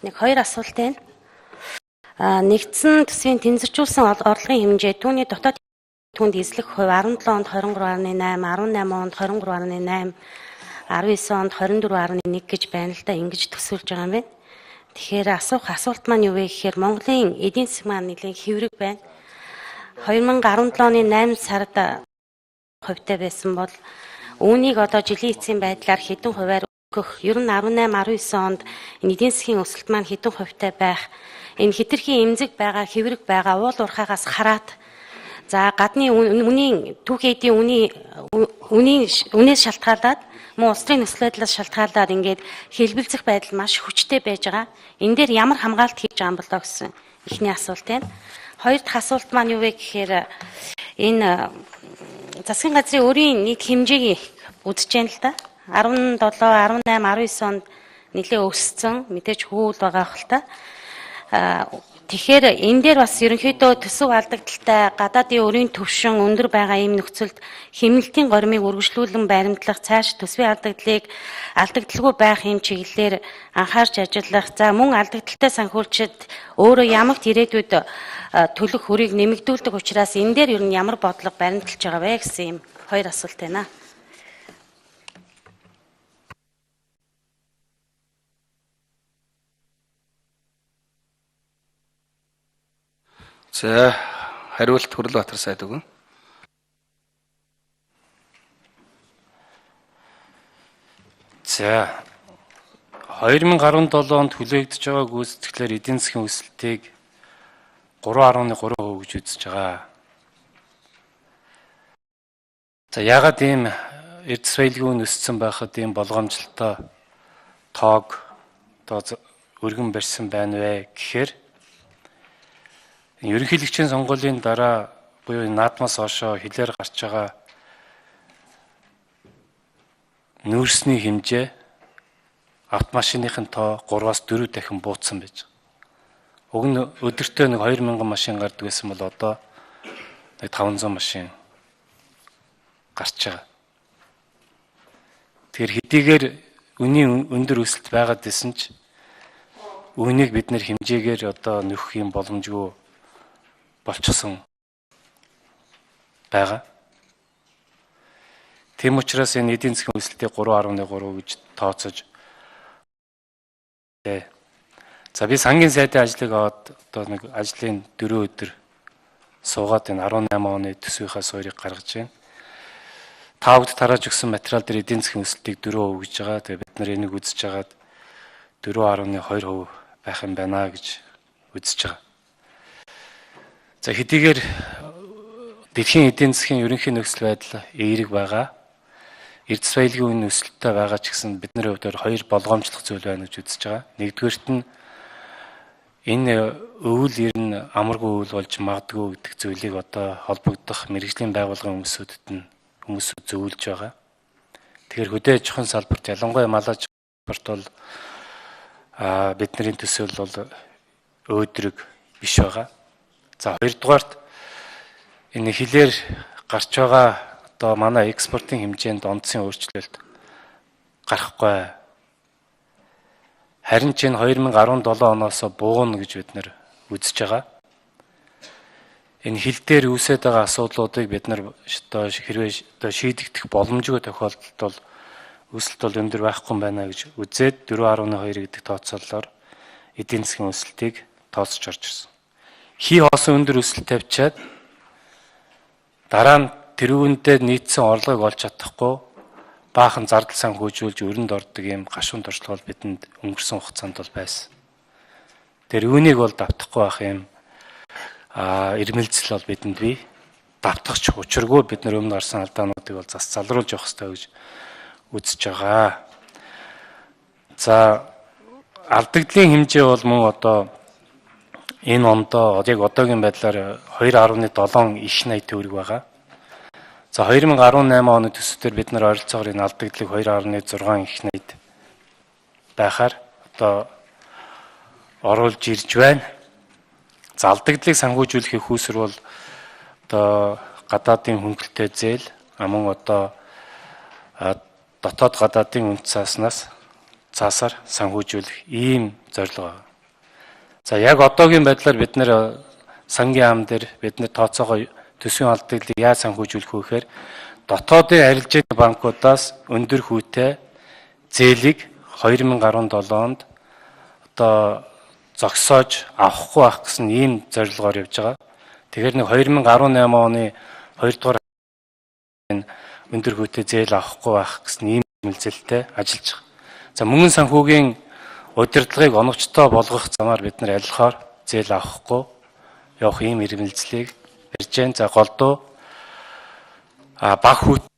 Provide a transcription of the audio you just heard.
Нэг хоёр асуулт байна. Нэгдсэн төсвийн тэнцвэржүүлсэн орлогын хэмжээ түүний дотоод түнд эзлэх хувь 17 онд 23.8, 18 онд 23.8, 19 онд 24.1 гэж байна л да, ингэж төсөөлж байгаа юм байна. Тэгэхээр асуух асуулт маань юу вэ гэхээр Монголын эдийн засаг маань нэлээд хэврэг байна. 2017 оны 8 сард хувьтай байсан бол үүнийг одоо жилийн эцсийн байдлаар хэдэн хувиар өгөх, ер нь 18, 19 онд энэ эдийн засгийн өсөлт маань хэдэн хувьтай байх, энэ хэтэрхий эмзэг байгаа, хэврэг байгаа уул уурхаагаас хараат, за гадны үнийн түүхий эдийн үнийн үнээс шалтгаалаад мөн улс төрийн нөхцөл байдлаас шалтгаалаад ингээд хэлбэлзэх байдал маш хүчтэй байж байгаа. Энэ дээр ямар хамгаалалт хийж байгаа юм болоо гэсэн эхний асуулт байна. Хоёр дахь асуулт маань юу вэ гэхээр энэ засгийн газрын өрийн нийт хэмжээг үзэж байна л да. 17, 18, 19 онд нэлээ өссөн, мэдээж хөвүүл байгаа хэл та. Тэгэхээр энэ дээр бас ерөнхийдөө төсөв алдагдaltaй гадаадын өрийн төвшин өндөр байгаа ийм нөхцөлд хэмнэлтийн горимыг үргэлжлүүлэн баримтлах, цааш төсвийн алдагдлыг алдагдaltaгүй байх ийм чиглэлээр анхаарч ажиллах, за мөн алдагдaltaй санхүүлчид өөрөө ямагт ирээдүйд төлөх хүрийг нэмэгдүүлдэг учраас энэ дээр ер нь ямар бодлого баримталж байгаа вэ гэсэн ийм хоёр асуулт байна. За, хариулт Хүрлбаатар сайд өгнө. За, 2017 онд хүлээгдэж байгаа гүйцэтгэлээр эдийн засгийн өсөлтийг 3.3% гэж үзэж байгаа. За, яагаад ийм эрдэс баялагын үн өссөн байхад ийм болгоомжлолтой тоог одоо өргөн барьсан байна вэ гэхээр ерөнхийлөгчийн сонгуулийн дараа буюу наадмаас хойшоо хилээр гарч байгаа нүүрсний хэмжээ автомашиныхын тоо 3-аас 4 дахин бууцсан байж байгаа. Уг нь өдөртөө нэг 2000 машин гардаг байсан бол одоо нэг 500 машин гарч байгаа. Тэгэхээр хэдийгээр үнийн өндөр өсөлт байгаад байсан ч үүнийг бид нэр хэмжээгээр одоо нөхөх юм боломжгүй болчихсон байгаа. Тийм учраас энэ эдийн засгийн өсөлтийг 3.3 гэж тооцож. За, би сангийн сайдын ажлыг аваад одоо нэг ажлын 4 өдөр суугаад энэ 18 оны төсвийнхаа суурийг гаргаж байна. Та бүгд тарааж өгсөн материал дээр эдийн засгийн өсөлтийг 4% гэж байгаа. Тэгээ бид нар энийг үзэж хагаад 4.2% байх юм байна гэж үзэж байгаа. За, хэдийгээр дэлхийн эдийн засгийн ерөнхий нөхцөл байдал эерэг байгаа. Эрдэс баялагын үн өсөлттэй байгаа ч гэсэн бидний хувьд хоёр болгоомжлох зүйл байна гэж үзэж байгаа. Нэгдүгээрт нь энэ өвөл ер нь амаргүй өвөл болж магадгүй гэдэг зүйлийг одоо холбогдох мэргэжлийн байгууллагын хүмүүсүүдэд нь хүмүүсүүд зөвлөж байгаа. Тэгэхээр хөдөө аж ахуйн салбарт, ялангуяа малаж салбарт бол бидний төсөөлөл бол өөдрөг биш байгаа. За, хоёрдугаарт энэ хилээр гарч байгаа одоо манай экспортын хэмжээнд онцгийн өөрчлөлт гарахгүй. Харин ч энэ 2017 оноос бууна гэж бид нэр үзэж байгаа. Энэ хил дээр үүсээд байгаа асуудлуудыг бид нар одоо хэрвээ одоо шийдэгдэх боломжгүй тохиолдолд бол өсөлт бол өндөр байхгүй юм байна гэж үзээд 4.2 гэдэг тооцоололоор эдийн засгийн өсөлтийг тооцож орж ирсэн. Хий хоосон өндөр өсөлт тавьчаад дараа нь тэрүүндээ нийцсэн орлогыг олж чадахгүй баахан зардал санхүүжүүлж өрөнд ордог юм гашуун туршлага бол бидэнд өнгөрсөн хугацаанд бол байсан. Тэр үүнийг бол давтахгүй байх юм ирмэлзэл бол бидэнд бий. Давтах ч учиргүй бид нар өмнө гарсан алдаануудыг бол зас залруулж явах ёстой гэж үзэж байгаа. За, алдагдлын хэмжээ бол мөн одоо энэ ондоо яг одоогийн байдлаар 2.7 иш 80 төгрөг байгаа. За, 2018 оны төсвдөр бид нар ойролцоогоор энэ алдагдлыг 2.6 иш 80 байхаар одоо оруулж ирж байна. За, алдагдлыг санхүүжүүлэх их үүсвэр бол одоо гадаадын хөнгөлөлттэй зээл, мөн одоо дотоод гадаадын үнд цааснаас цаасаар санхүүжүүлэх ийм зорилго байна. За, яг одоогийн байдлаар бид нэр сангийн яам дээр бид нэр тооцоогоо төсвийн алдагдлыг яаж санхүүжүүлэх вэ гэхээр дотоодын арилжааны банкудаас өндөр хүүтэй зээлийг 2017 онд одоо зогсоож авахгүй байх гэсэн ийм зорилгоор явж байгаа. Тэгэхээр нэг 2018 оны 2 дугаар энэ өндөр хүүтэй зээл авахгүй байх гэсэн ийм мэлзэлтэй ажиллаж байгаа. За, мөнгөн санхүүгийн удирдлагыг оновчтой болгох замаар бид нар аль болохоор зээл авахгүй явах ийм эрмэлзлийг барьж байна. За, голдуу бага хүүтэй